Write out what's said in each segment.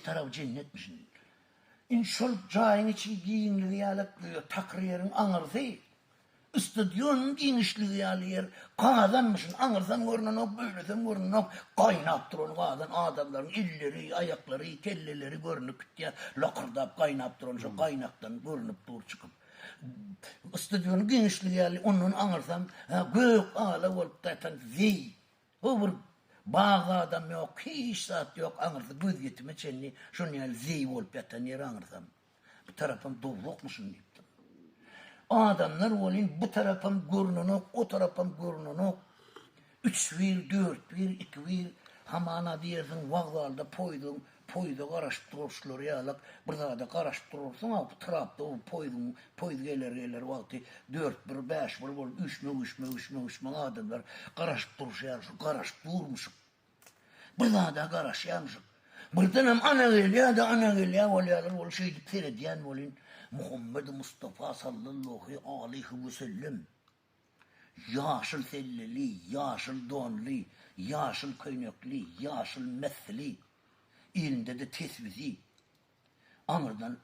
tarapy jennetmişin. Indi şol jaýyň içi giňligi ýaly takyr ýeriň aňyrsy stadionyň giňişligi ýaly ýer gazanmyşyn. Aňyrsam görnenok, beýlesem görnenok. Gaýnap duran gazan adamlaryň elleri, aýaklary, kelleleri görnüp gitýär. Lakyrdap gaýnap duran şo gaýnakdan görnüp dur çykyp. Stadionyň giňişligi ýaly ondan aňyrsam gök ala bolup ýatan zeý Bu bir bag zadam ýok, hiç zat ýok, aňyrsy gözýetime çenli şon ýaly zeý bolup ýatan ýer aňyrsam. Bu tarapam dowzahmyşyn diýipdir. Adamlar welin bu tarapam görnenok, o tarapam görnenok. Üç bir, dört bir, iki bir, hamana diýersiň wokzalda poýzuň Poýza garaşyp duruşlary ýalak bir zada garaşyp durarsyň-a bu trapda o poýzuň poýz geler geler wagty dört bir bäş bir bolup üýşmek üýşmek üýşmek üýşmek adamlar garaşyp durşy ýaly şu garaşyp durmuşyk. Bir zada garaşýarmyşyk. Birdenem ana gelýä-de ana gelýä bolýarlar bolup şeýdip seredýän welin Muhammedi Mustafa sallallahu aleýhi wesellem Ýaşyl selleli, ýaşyl donly, ýaşyl köýnekli, ýaşyl mesli, elinde-de tesbisi aňyrdan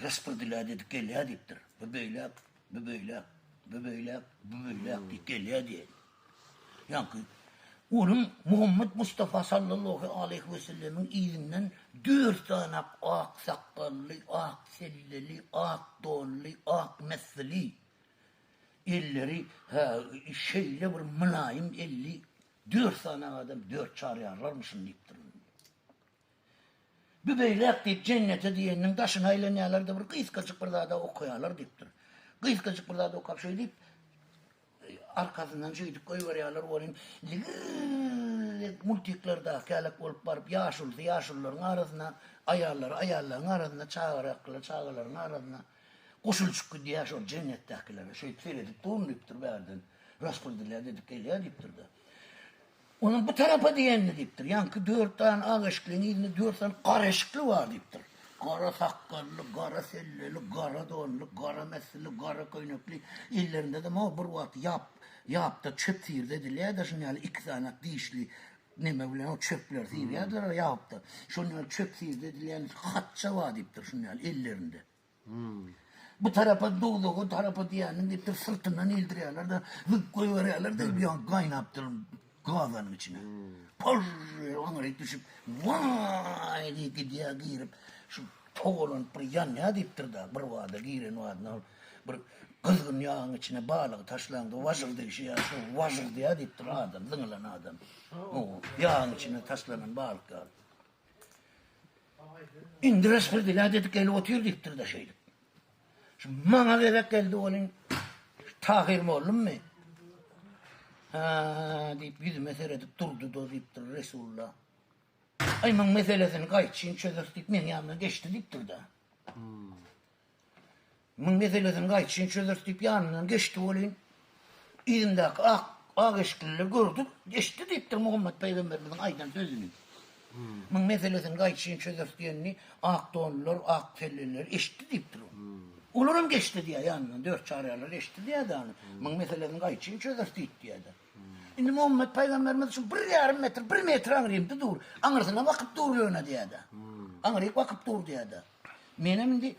raspredilýat edip gelýär diýipdir. Bu beýläk, bu beýläk, bu beýläk, bu beýläk diýip gelýär diýen. Ýaňky onuň Muhammet Mustafa sallallahu aleýhi wesellemiň yzyndan dört sany ak sakgally, ak selleli, ak donly, ak mesli Elleri, hä, şeýle bir mylaýym elli dört sany adam dört çaryýarlarmyşyn diýipdir. Bu beýläk diýip, jennete diýeniniň daşyna aýlanýarlar-da bir gysgajyk bir zada okaýarlar diýipdir. Gysgajyk bir zat okap şeý diýip, arkasyndan şeýdip goýberýärler welin, ligirr multiklerdäki ýalak bolup baryp, ýaşulusy ýaşulularyň arasyna, aýallary aýallaryň arasyna, çagaraklylar çagalaryň arasyna Goşulyşyp gidýär şol jennetdäkilere. Şeýdip seredip durun diýipdir bärden. Raspredilýat edip gelýär diýipdir-de. Onuň bu tarapa diýenini diýipdir. Ýaňky dört sany ak eşikliň yzynda dört sany gara eşikli bar diýipdir. Gara sakgally, gara selleli, gara donly, gara mesli, gara köýnekli. Ellerinde-de mo bir wagt ýap, ýapda çöp sirde edilýär-de şuny ýaly iki sany dişli neme bilen o çöpleri sirýärdiler ýapda. Şuny ýaly çöp sirde edilýän hatça bar diýipdir şuny ýaly ellerinde. Bu tarapa dowzaha tarapa diýýäniň diýipdir, syrtyndan ildirýärler-de, zyňyp goýberýärler-de, ýa gaýnap duran gazanyň içine. Paž aňryk düşüp, waý diýip gidýär girip, şu togalanyp bir ýanýar diýipdir-de, bir bada giren badyna ol bir gyzgyn ýagyň içine balygy taşlaňda wažyrdyşy ýaly şo wažyrdaýar diýipdir adam, zyňylan adam. Ýagyň içine taşlanan balyk ýaly. Indi raspredilýat edip gelip otyr diýipdir-de şeýdip. Şu maňa gezek geldi welin, Tahyr mollummy? Hä diýip ýüzüme seredip durdy-da diýipdir Resulla. Aý muň meselesini gaýçyn çözeris diýip meň ýanymdan geçdi diýipdir-de. Muň meselesini gaýçyn çözeris diýip ýanyndan geçdi welin, yzyndaky ak ak eşikliler gördi, eşitdi diýipdir Muhammet pygamberimiziň aýdan sözüni. Muň meselesini gaýçyn çözeris diýenini ak donlular, ak selleliler eşitdi diýipdir. Olaram geçdi diýýär ýanyndan, dört çaryýarlar eşitdi diýýär-de ony. Muň meselesini gaýçyn çözeris diýip diýýär-de. Indi Muhammet pygamberimiz üçin bir ýarym metr, bir metr aňrymda dur. Aňyrsyna bakyp dur ýöne diýýär-de. Aňryk bakyp dur diýýär-de. Menem indi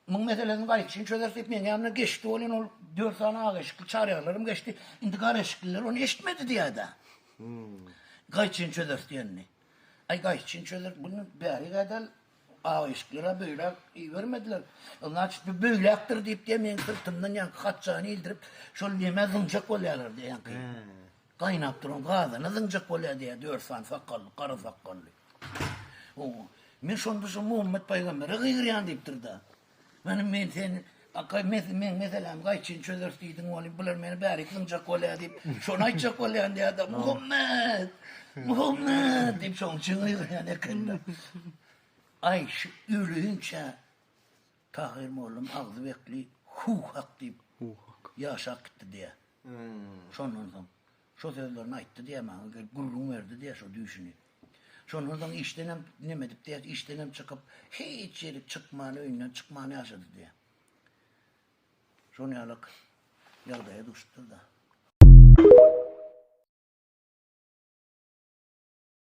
muň meselesini gaýçyn çözeris diýip meň ýanymdan geçdi welin ol dört sany ak eşikli çaryýarlarym geçdi. Indi gara eşikliler ony eşitmedi diýýär-de. Gaýçyn çözeris diýenini. Aý gaýçyn çözeris, bunu bärik ädel ak eşikliler-ä beýläk ibermediler. Znaçit bu beýläkdir diýip diýýär meň syrtymdan ýaňky hatjany ildirip şol nemä zyňjak bolýarlar diýýär ýaňky. Gaýnap duran gazana zyňjak bolýar diýýär dört sany sakgally, gara sakgally. Oňa, Men şonda şo Muhammet pygambere gygyrýan diýipdir-de. Meni men seni Akay men meň meselämi gaýçyn çözeris diýdiň welin bular meni bärik zyňjak bolýar diýip, şony aýtjak bolýan diýýär-de, Muhammet! Muhammet! diýip şoň üçin gygyrýan eken-de. Aý, şu ölinçä Tahyr mollum agzy bekli Hu-hak diýip ýaşap gitdi diýýär. Şondan soň şo sözlerini aýtdy diýýär maňa gelip gürrüň berdi diýýär şo düýşüni. Şondan soň işdenem neme edip diýýär, işdenem çykyp hiç ýerik çykman öýünden çykman ýaşady diýýär. Şon ýalak ýagdaýa duşupdyr-da.